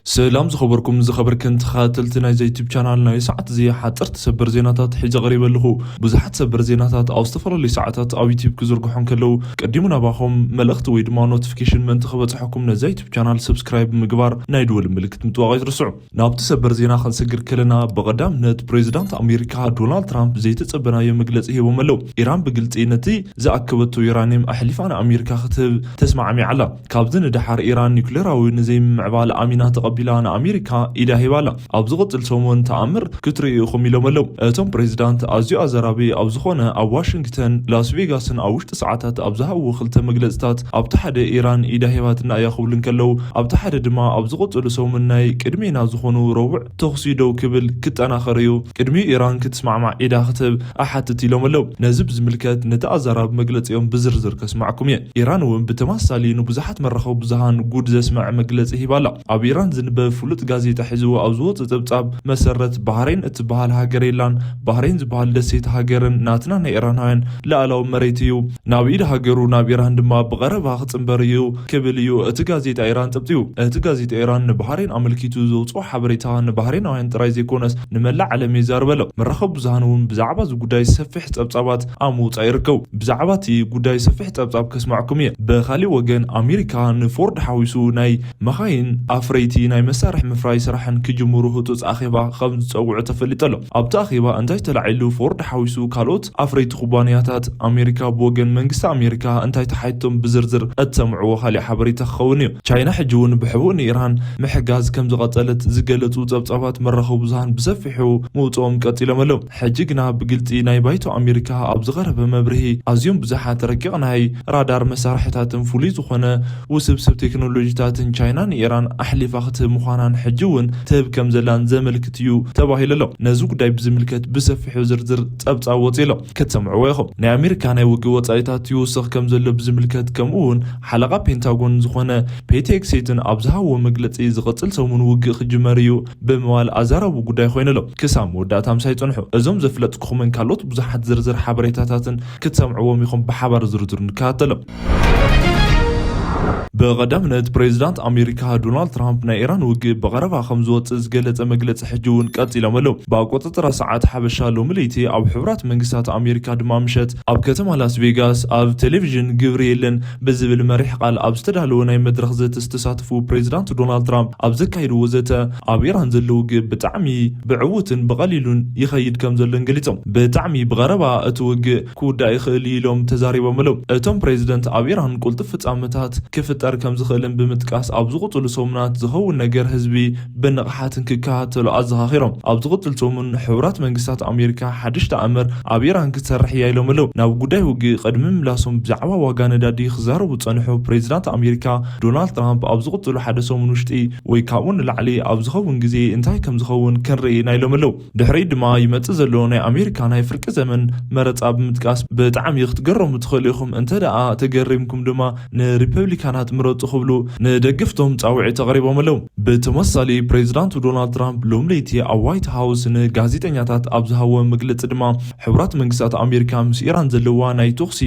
ሰላም ዝኸበርኩም ዝኸበርክን ተኸታተልቲ ናይዚ ዩቲዩብ ቻናል፣ ናይ ሰዓት እዚ ሓፀርቲ ሰበር ዜናታት ሒዘ ቀሪበ ኣለኹ። ብዙሓት ሰበር ዜናታት ኣብ ዝተፈላለዩ ሰዓታት ኣብ ዩቲዩብ ክዝርግሑ እንከለዉ፣ ቀዲሙ ናባኹም መልእኽቲ ወይ ድማ ኖቲፊኬሽን ምእንቲ ክበፅሐኩም ነዚ ዩቲዩብ ቻናል ሰብስክራይብ ብምግባር ናይ ደወል ምልክት ምጥዋቕ ኣይትርስዑ። ናብቲ ሰበር ዜና ክንስግር ከለና፣ ብቐዳምነት ፕሬዚዳንት ኣሜሪካ ዶናልድ ትራምፕ ዘይተጸበናዮ መግለጺ ሂቦም ኣለዉ። ኢራን ብግልጺ ነቲ ዝኣከበቶ ዩራኒየም ኣሕሊፋ ንኣሜሪካ ክትህብ ተስማዕሚዓ ኣላ። ካብዚ ንደሓር ኢራን ኒውክሌራዊ ንዘይምምዕባል ኣሚና ተቐቢላ ንኣሜሪካ ኢዳ ሂባ ኣላ። ኣብ ዝቕጽል ሰሙን ተኣምር ክትርእዩ ኢኹም ኢሎም ኣለዉ። እቶም ፕሬዚዳንት ኣዝዩ ኣዘራቢ ኣብ ዝኾነ ኣብ ዋሽንግተን፣ ላስ ቬጋስን ኣብ ውሽጢ ሰዓታት ኣብ ዝሃብዎ ክልተ መግለጽታት፣ ኣብቲ ሓደ ኢራን ኢዳ ሂባትና እያ ክብሉ እንከለዉ፣ ኣብቲ ሓደ ድማ ኣብ ዝቕጽሉ ሰሙን ናይ ቅድሜና ዝኾኑ ረቡዕ ተኹሲ ደው ክብል ክጠናኸር እዩ። ቅድሚኡ ኢራን ክትስማዕማዕ ኢዳ ክትህብ እሓትት ኢሎም ኣለዉ። ነዚ ብዝምልከት ነቲ ኣዘራርባ መግለጺኦም ብዝርዝር ከስማዕኩም እየ። ኢራን እውን ብተመሳሳሊ ንብዙሓት መራኸቢ ብዙሃን ጉድ ዘስምዕ መግለጺ ሂባ ኣላ። ኣብ ኢራን ዝንበብ ፍሉጥ ጋዜጣ ሒዝዎ ኣብ ዝወጽእ ጸብጻብ መሰረት፣ ባህሬን እትበሃል ሃገር የላን። ባህሬን ዝበሃል ደሴት ሃገርን ናትና ናይ ኢራናውያን ሉኣላዊ መሬት እዩ። ናብ ኢድ ሃገሩ ናብ ኢራን ድማ ብቐረባ ክጽንበር እዩ ክብል እዩ እቲ ጋዜጣ ኢራን ጸብጺቡ። እቲ ጋዜጣ ኢራን ንባህሬን ኣመልኪቱ ዘውጽኦ ሓበሬታ ንባህሬናውያን ጥራይ ዘይኮነስ ንመላእ ዓለም እዩ ዘርበሎ። መራኸቢ ብዙሃን እውን ብዛዕባ እዚ ጉዳይ ሰፊሕ ጸብጻባት ኣብ ምውጻእ ይርከቡ። ብዛዕባ እቲ ጉዳይ ሰፊሕ ጸብጻብ ከስማዕኩም እየ። ብኻሊእ ወገን ኣሜሪካ ንፎርድ ሓዊሱ ናይ መኻይን ኣፍረይቲ ናይ መሳርሒ ምፍራይ ስራሕን ክጅምሩ ህጹጽ ኣኼባ ከም ዝጸውዑ ተፈሊጡ ኣሎ። ኣብቲ ኣኼባ እንታይ ተላዒሉ ፎርድ ሓዊሱ ካልኦት ኣፍረይቲ ኩባንያታት ኣሜሪካ ብወገን መንግስቲ ኣሜሪካ እንታይ ተሓይቶም ብዝርዝር እትሰምዕዎ ካሊእ ሓበሬታ ክኸውን እዩ። ቻይና ሕጂ እውን ብሕቡእ ንኢራን ምሕጋዝ ከም ዝቐጸለት ዝገለጹ ጸብጻባት መራኸቢ ብዙሃን ብሰፊሑ ምውጽኦም ቀጺሎም ኣለዉ። ሕጂ ግና ብግልጺ ናይ ባይቶ ኣሜሪካ ኣብ ዝቐረበ መብርሂ ኣዝዮም ብዙሓት ረቂቕ ናይ ራዳር መሳርሒታትን ፍሉይ ዝኾነ ውስብስብ ቴክኖሎጂታትን ቻይና ንኢራን ኣሕሊፋ ክትህብ ምዃናን ሕጂ እውን ትህብ ከም ዘላን ዘመልክት እዩ ተባሂሉ ኣሎ። ነዚ ጉዳይ ብዝምልከት ብሰፊሑ ዝርዝር ጸብጻብ ወጺኡ ኣሎ። ክትሰምዕዎ ኢኹም። ናይ ኣሜሪካ ናይ ውግእ ወጻኢታት ይውስኽ ከም ዘሎ ብዝምልከት፣ ከምኡ እውን ሓለቓ ፔንታጎን ዝኾነ ፔት ሄግሴትን ኣብ ዝሃብዎ መግለጺ፣ ዝቕጽል ሰሙን ውግእ ክጅመር እዩ ብምባል ኣዛራቢ ጉዳይ ኮይኑ ኣሎ። ክሳብ መወዳእታ ምሳይ ጽንሑ። እዞም ዘፍለጥኩኹምን ካልኦት ብዙሓት ዝርዝር ሓበሬታታትን ክትሰምዕዎም ኢኹም። ብሓባር ዝርዝሩ ንከታተሎም። ብቐዳምነት ፕሬዚዳንት ኣሜሪካ ዶናልድ ትራምፕ ናይ ኢራን ውግእ ብቐረባ ከም ዝወጽእ ዝገለጸ መግለጺ ሕጂ እውን ቀጺሎም ኣለዉ። ብኣቆጻጽራ ሰዓት ሓበሻ ሎሚ ለይቲ፣ ኣብ ሕቡራት መንግስታት ኣሜሪካ ድማ ምሸት ኣብ ከተማ ላስ ቬጋስ ኣብ ቴሌቪዥን ግብሪ የለን ብዝብል መሪሕ ቃል ኣብ ዝተዳለወ ናይ መድረኽ ዘተ ዝተሳተፉ ፕሬዚዳንት ዶናልድ ትራምፕ ኣብ ዘካየድዎ ዘተ፣ ኣብ ኢራን ዘሎ ውግእ ብጣዕሚ ብዕዉትን ብቐሊሉን ይኸይድ ከም ዘሎን ገሊጾም። ብጣዕሚ ብቐረባ እቲ ውግእ ክውዳእ ይኽእል እዩ ኢሎም ተዛሪቦም ኣለዉ። እቶም ፕሬዚደንት ኣብ ኢራን ቁልጡፍ ፍጻመታት ክፍጠር ከም ዝኽእልን ብምጥቃስ፣ ኣብ ዝቕጽሉ ሰሙናት ዝኸውን ነገር ህዝቢ ብንቕሓትን ክከታተሎ ኣዘኻኺሮም። ኣብ ዝቕጽል ሰሙን ሕቡራት መንግስታት ኣሜሪካ ሓድሽ ተኣምር ኣብ ኢራን ክትሰርሕ እያ ኢሎም ኣለዉ። ናብ ጉዳይ ውግእ ቅድሚ ምላሶም ብዛዕባ ዋጋ ነዳዲ ክዛረቡ ዝጸንሑ ፕሬዚዳንት ኣሜሪካ ዶናልድ ትራምፕ፣ ኣብ ዝቕጽሉ ሓደ ሰሙን ውሽጢ ወይ ካብኡ ንላዕሊ ኣብ ዝኸውን ግዜ እንታይ ከም ዝኸውን ክንርኢ ኢና ኢሎም ኣለዉ። ድሕሪኡ ድማ ይመጽእ ዘሎ ናይ ኣሜሪካ ናይ ፍርቂ ዘመን መረጻ ብምጥቃስ፣ ብጣዕሚ ክትገረሙ ትኽእሉ ኢኹም፣ እንተ ደኣ ተገሪምኩም ድማ ንሪፐብሊካናት ምረጹ ክብሉ ንደገፍቶም ጻውዒት ኣቕሪቦም ኣለዉ። ብተመሳሳሊ ፕሬዚዳንት ዶናልድ ትራምፕ ሎም ለይቲ ኣብ ዋይት ሃውስ ንጋዜጠኛታት ኣብ ዝሃብዎ መግለጺ ድማ፣ ሕቡራት መንግስታት ኣሜሪካ ምስ ኢራን ዘለዋ ናይ ተኹሲ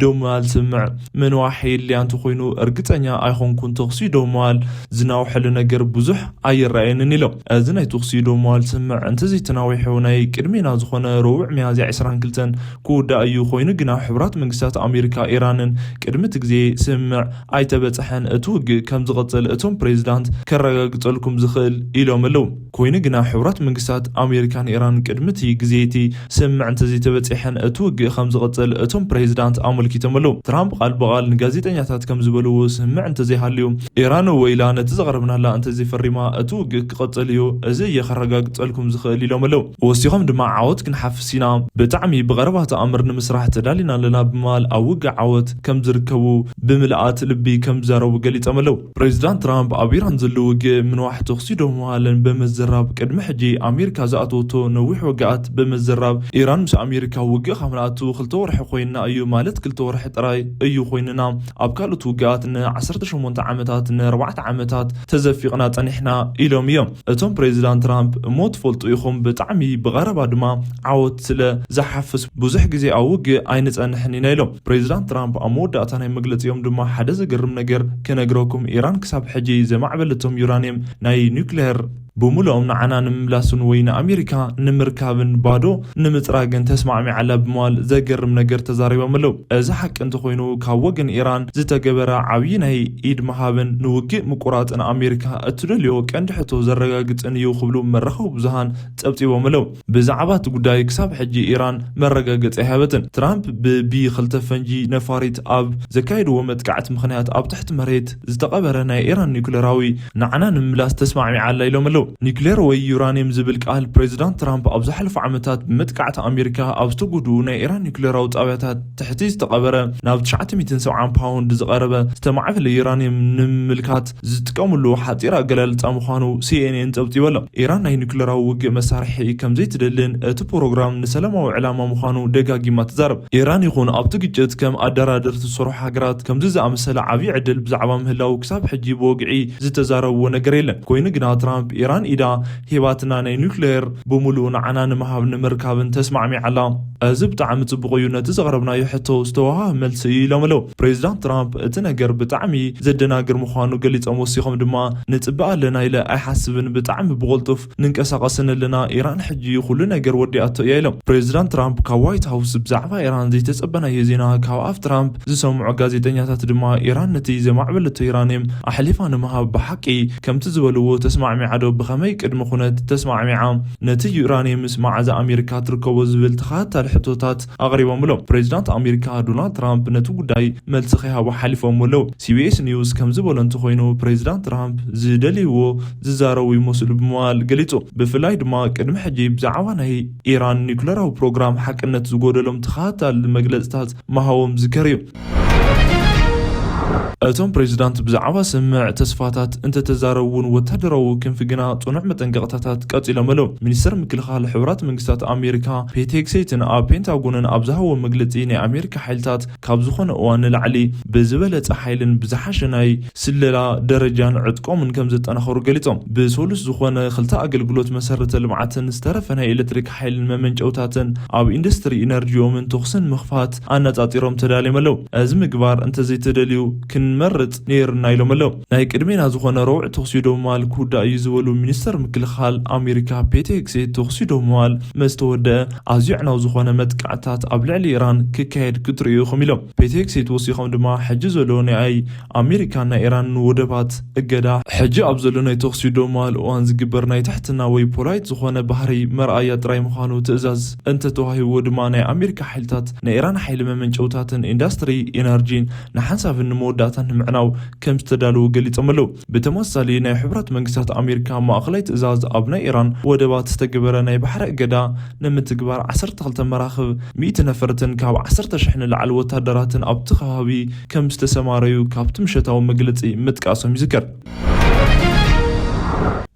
ደው ምባል ስምምዕ ምንዋሕ የድልያ እንተኾይኑ፣ እርግጸኛ ኣይኾንኩን፣ ተኹሲ ደው ምባል ዝናውሐሉ ነገር ብዙሕ ኣይረኣየንን ኢሎም። እዚ ናይ ተኹሲ ደው ምባል ስምምዕ እንተዘይተናዊሑ፣ ናይ ቅድሜና ዝኾነ ረቡዕ ሚያዝያ ዕስራን ክልተን ክውዳእ እዩ። ኮይኑ ግና ሕቡራት መንግስታት ኣሜሪካ ኢራንን ቅድሚ እቲ ግዜ ስምምዕ ኣይተበጽሐን። እቲ ውግእ ከም ዝቕጽል እቶም ፕሬዚዳንት ከረጋግጸልኩም ዝኽእል ኢሎም ኣለዉ። ኮይኑ ግና ሕቡራት መንግስታት ኣሜሪካን ኢራን ቅድሚ እቲ ግዜ እቲ ስምምዕ እንተዘይተበጺሐን እቲ ውግእ ከም ዝቕጽል እቶም ፕሬዚዳንት ኣመልኪቶም ኣለዉ። ትራምፕ ቃል ብቓል ንጋዜጠኛታት ከም ዝበልዎ፣ ስምምዕ እንተዘይሃልዩ፣ ኢራን እወ ኢላ ነቲ ዘቕረብናላ እንተዘይፈሪማ፣ እቲ ውግእ ክቕጽል እዩ። እዚ እየ ከረጋግጸልኩም ዝኽእል ኢሎም ኣለዉ። ወሲኾም ድማ፣ ዓወት ክንሓፍስ ኢና፣ ብጣዕሚ ብቐረባ ተኣምር ንምስራሕ ተዳሊና ኣለና ብምባል ኣብ ውግእ ዓወት ከም ዝርከቡ ብምልኣት ልቢ ከም ዝዛረቡ ገሊጾም ኣለዉ። ፕሬዚዳንት ትራምፕ ኣብ ኢራን ዘሎ ውግእ ምንዋሕ ተኹሲ ደው ምባልን ብምዝራብ፣ ቅድሚ ሕጂ ኣሜሪካ ዝኣተወቶ ነዊሕ ውግኣት ብምዝራብ፣ ኢራን ምስ ኣሜሪካ ውግእ ካብ ንኣቱ ክልተ ወርሒ ኮይንና እዩ፣ ማለት ክልተ ወርሒ ጥራይ እዩ ኮይንና፣ ኣብ ካልኦት ውግኣት ንዓሰርተ ሸሞንተ ዓመታት፣ ንኣርባዕተ ዓመታት ተዘፊቕና ጸኒሕና ኢሎም እዮም። እቶም ፕሬዚዳንት ትራምፕ፣ እሞ ትፈልጡ ኢኹም፣ ብጣዕሚ ብቐረባ ድማ ዓወት ስለ ዝሓፍስ ብዙሕ ግዜ ኣብ ውግእ ኣይንጸንሕን ኢና ኢሎም። ፕሬዚዳንት ትራምፕ ኣብ መወዳእታ ናይ መግለጺኦም ድማ ሓደ ዘገርም ርም ነገር ክነግረኩም፣ ኢራን ክሳብ ሕጂ ዘማዕበለቶም ዩራንየም ናይ ኒውክሌር ብምሉኦም ንዓና ንምምላስን ወይ ንኣሜሪካ ንምርካብን ባዶ ንምጽራግን ተስማዕሚዓ ኣላ ብምባል ዘገርም ነገር ተዛሪቦም ኣለዉ። እዚ ሓቂ እንተኾይኑ፣ ካብ ወገን ኢራን ዝተገበረ ዓብዪ ናይ ኢድ ምሃብን ንውግእ ምቁራጽን ኣሜሪካ እትደልዮ ቀንዲ ሕቶ ዘረጋግጽን እዩ ክብሉ መራኸቢ ብዙሃን ጸብጺቦም ኣለዉ። ብዛዕባ እቲ ጉዳይ ክሳብ ሕጂ ኢራን መረጋገጺ ኣይሃበትን። ትራምፕ ብቢ ክልተ ፈንጂ ነፋሪት ኣብ ዘካየድዎ መጥቃዕቲ ምኽንያት ኣብ ትሕቲ መሬት ዝተቐበረ ናይ ኢራን ኒውክሌራዊ ንዓና ንምምላስ ተስማዕሚዓ ኣላ ኢሎም ኣለዉ። ኒውክሌር ወይ ዩራኒየም ዝብል ቃል ፕሬዚዳንት ትራምፕ ኣብ ዝሓለፉ ዓመታት ብመጥቃዕቲ ኣሜሪካ ኣብ ዝተጎድኡ ናይ ኢራን ኒውክሌራዊ ጣብያታት ትሕቲ ዝተቐበረ ናብ ትሽዓተ ሚእትን ሰብዓን ፓውንድ ዝቐረበ ዝተማዕበለ ዩራኒየም ንምምልካት ዝጥቀምሉ ሓጺር ኣገላልጻ ምዃኑ ሲኤንኤን ጸብጺቡ ኣሎ። ኢራን ናይ ኒውክሌራዊ ውግእ መሳርሒ ከም ዘይትደልን እቲ ፕሮግራም ንሰላማዊ ዕላማ ምዃኑ ደጋጊማ ትዛረብ። ኢራን ይኹን ኣብቲ ግጭት ከም ኣደራደርቲ ዝሰርሑ ሃገራት ከምዚ ዝኣመሰለ ዓብዪ ዕድል ብዛዕባ ምህላዉ ክሳብ ሕጂ ብወግዒ ዝተዛረብዎ ነገር የለን። ኮይኑ ግና ትራምፕ ኢራን ኢዳ ሂባትና ናይ ኒውክሌር ብምሉኡ ንዓና ንምሃብ ንምርካብን ተስማዕሚዓ ኣላ። እዚ ብጣዕሚ ጽቡቕ እዩ፣ ነቲ ዘቕረብናዮ ሕቶ ዝተዋህበ መልሲ እዩ ኢሎም ኣለዉ። ፕሬዚዳንት ትራምፕ እቲ ነገር ብጣዕሚ ዘደናግር ምዃኑ ገሊጾም፣ ወሲኾም ድማ ንጽበ ኣለና ኢለ ኣይሓስብን፣ ብጣዕሚ ብቕልጡፍ ንንቀሳቐስን ኣለና፣ ኢራን ሕጂ ኩሉ ነገር ወዲኣቶ እያ ኢሎም። ፕሬዚዳንት ትራምፕ ካብ ዋይት ሃውስ ብዛዕባ ኢራን ዘይተጸበናዮ ዜና ካብ ኣፍ ትራምፕ ዝሰምዑ ጋዜጠኛታት ድማ ኢራን ነቲ ዘማዕበለቶ ዩራኒየም ኣሕሊፋ ንምሃብ ብሓቂ ከምቲ ዝበልዎ ተስማዕሚዓ ዶ? ብኸመይ ቅድሚ ኩነት ተስማዕሚዓ? ነቲ ዩራኒየምስ መዓዝ ኣሜሪካ ትርከቦ ዝብል ተኸታታሊ ሕቶታት ኣቕሪቦም ኣለዉ። ፕሬዚዳንት ኣሜሪካ ዶናልድ ትራምፕ ነቲ ጉዳይ መልሲ ከይሃቡ ሓሊፎም ኣለዉ። ሲቢኤስ ኒውስ ከም ዝበሎ እንተኾይኑ ፕሬዚዳንት ትራምፕ ዝደልይዎ ዝዛረቡ ይመስሉ ብምባል ገሊጹ። ብፍላይ ድማ ቅድሚ ሕጂ ብዛዕባ ናይ ኢራን ኒውክሌራዊ ፕሮግራም ሓቅነት ዝጎደሎም ተኸታታሊ መግለጽታት ምሃቦም ዝከር እዩ። እቶም ፕሬዚዳንት ብዛዕባ ስምዕ ተስፋታት እንተተዛረቡ እውን ወታደራዊ ክንፊ ግና ጽኑዕ መጠንቀቕታታት ቀጺሎም ኣለዉ። ሚኒስተር ምክልኻል ሕቡራት መንግስታት ኣሜሪካ ፔት ሄግሴትን ኣብ ፔንታጎንን ኣብ ዝሃብዎ መግለጺ ናይ ኣሜሪካ ሓይልታት ካብ ዝኾነ እዋን ንላዕሊ ብዝበለጸ ሓይልን ብዝሓሸ ናይ ስለላ ደረጃን ዕጥቆምን ከም ዘጠናኸሩ ገሊጾም። ብሰሉስ ዝኾነ ክልተ ኣገልግሎት መሰረተ ልምዓትን ዝተረፈ ናይ ኤሌክትሪክ ሓይልን መመንጨውታትን ኣብ ኢንዱስትሪ ኢነርጂኦምን ተኹስን ምኽፋት ኣነጻጺሮም ተዳልዮም ኣለዉ። እዚ ምግባር እንተዘይተደልዩ ክንመርጽ ነይርና ኢሎም ኣለዉ። ናይ ቅድሜና ዝኾነ ረቡዕ ተኹሲ ደው ምባል ክውዳእ እዩ ዝበሉ ሚኒስተር ምክልኻል ኣሜሪካ ፔት ሄግሴት ተኹሲ ደው ምባል ምስ ተወደአ ኣዝዩ ኣዕናዊ ዝኾነ መጥቃዕታት ኣብ ልዕሊ ኢራን ክካየድ ክትርእዩ ኢኹም ኢሎም። ፔት ሄግሴት ወሲኾም ድማ ሕጂ ዘሎ ናይ ኣሜሪካን ናይ ኢራን ወደባት እገዳ ሕጂ ኣብ ዘሎ ናይ ተኹሲ ደው ምባል እዋን ዝግበር ናይ ትሕትና ወይ ፖላይት ዝኾነ ባህሪ መርኣያ ጥራይ ምዃኑ ትእዛዝ እንተተዋሂብዎ ድማ ናይ ኣሜሪካ ሓይልታት ናይ ኢራን ሓይሊ መመንጨውታትን ኢንዳስትሪ ኢነርጂን ንሓንሳብን ንመወዳእታን ንምዕናው ከም ዝተዳለዉ ገሊጾም ኣለዉ። ብተመሳሳሊ ናይ ሕቡራት መንግስታት ኣሜሪካ ማእኸላይ ትእዛዝ ኣብ ናይ ኢራን ወደባት ዝተገበረ ናይ ባሕሪ እገዳ ንምትግባር ዓሰርተ ክልተ መራኽብ ሚእቲ ነፈርትን ካብ ዓሰርተ ሽሕ ንላዕሊ ወታደራትን ኣብቲ ከባቢ ከም ዝተሰማረዩ ካብቲ ምሸታዊ መግለጺ ምጥቃሶም ይዝከር።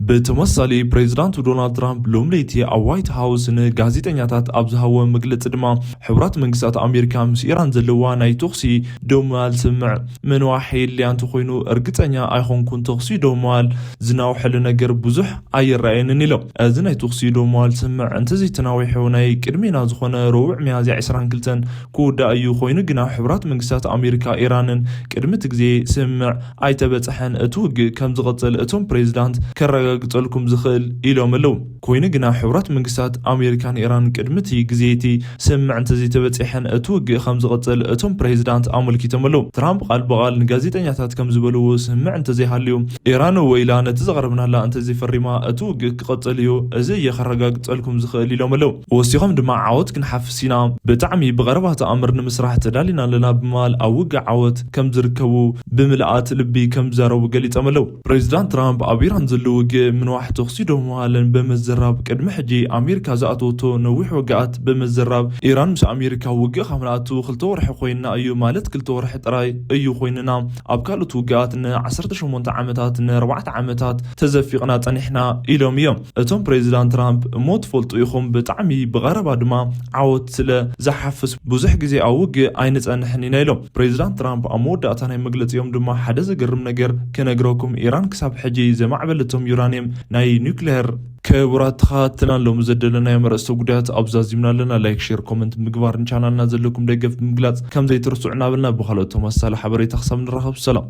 ብተመሳሳሊ ፕሬዚዳንት ዶናልድ ትራምፕ ሎም ለይቲ ኣብ ዋይት ሃውስ ንጋዜጠኛታት ኣብ ዝሃብዎ መግለጺ ድማ ሕቡራት መንግስታት ኣሜሪካ ምስ ኢራን ዘለዋ ናይ ተኹሲ ደው ምባል ስምምዕ ምንዋሕ የድልያ እንተኾይኑ እርግጸኛ ኣይኾንኩን፣ ተኹሲ ደው ምባል ዝናውሐሉ ነገር ብዙሕ ኣይረኣየንን ኢሎም። እዚ ናይ ተኹሲ ደው ምባል ስምምዕ እንተዘይተናዊሑ ናይ ቅድሜና ዝኾነ ረቡዕ ሚያዝያ ዕስራን ክልተን ክውዳእ እዩ። ኮይኑ ግና ሕቡራት መንግስታት ኣሜሪካ ኢራንን ቅድሚ እቲ ግዜ ስምምዕ ኣይተበጽሐን። እቲ ውግእ ከም ዝቕጽል እቶም ፕሬዚዳንት ከረጋግጸልኩም ዝኽእል ኢሎም ኣለዉ። ኮይኑ ግና ሕቡራት መንግስታት ኣሜሪካን ኢራን ቅድሚ እቲ ግዜ እቲ ስምምዕ እንተዘይተበጺሐን እቲ ውግእ ከም ዝቕጽል እቶም ፕሬዚዳንት ኣመልኪቶም ኣለዉ። ትራምፕ ቃል ብቓል ንጋዜጠኛታት ከም ዝበልዎ ስምምዕ እንተዘይሃልዩ ኢራን ወይላ ነቲ ዘቕረብናላ እንተዘይፈሪማ እቲ ውግእ ክቕጽል እዩ። እዚ እየ ከረጋግጸልኩም ዝኽእል ኢሎም ኣለዉ። ወሲኾም ድማ ዓወት ክንሓፍስ ኢና፣ ብጣዕሚ ብቐረባ ተኣምር ንምስራሕ ተዳሊና ኣለና ብምባል ኣብ ውግእ ዓወት ከም ዝርከቡ ብምልኣት ልቢ ከም ዝዛረቡ ገሊጾም ኣለዉ። ፕሬዚዳንት ትራምፕ ኣብ ኢራን ዘሎ ውግእ ምንዋሕ ተኹሲ ደው ምባልን ብምዝራብ ቅድሚ ሕጂ ኣሜሪካ ዝኣተወቶ ነዊሕ ውግኣት ብምዝራብ ኢራን ምስ ኣሜሪካ ውግእ ካብ ንኣቱ ክልተ ወርሒ ኮይንና እዩ፣ ማለት ክልተ ወርሒ ጥራይ እዩ ኮይንና፣ ኣብ ካልኦት ውግኣት ን ዓሰርተ ሸሞንተ ዓመታት ን ኣርባዕተ ዓመታት ተዘፊቕና ጸኒሕና ኢሎም እዮም። እቶም ፕሬዚዳንት ትራምፕ እሞ ትፈልጡ ኢኹም ብጣዕሚ ብቐረባ ድማ ዓወት ስለ ዝሓፍስ ብዙሕ ግዜ ኣብ ውግእ ኣይንጸንሕን ኢና ኢሎም። ፕሬዚዳንት ትራምፕ ኣብ መወዳእታ ናይ መግለጺኦም ድማ ሓደ ዘገርም ነገር ክነግረኩም፣ ኢራን ክሳብ ሕጂ ዘማዕበለቶም ዩራን ዩራኒየም ናይ ኒውክሌር ክቡራት ተኸታተልና ሎሚ ዘደለናዮም ኣርእስተ ጉዳያት ኣብዛዚምና ኣለና። ላይክ፣ ሼር፣ ኮመንት ምግባር ንቻናልና ዘለኩም ደገፍ ብምግላጽ ከም ዘይትርስዑ እናበልና ብኻልኦት ተመሳሳሊ ሓበሬታ ክሳብ ንራኸብ ሰላም።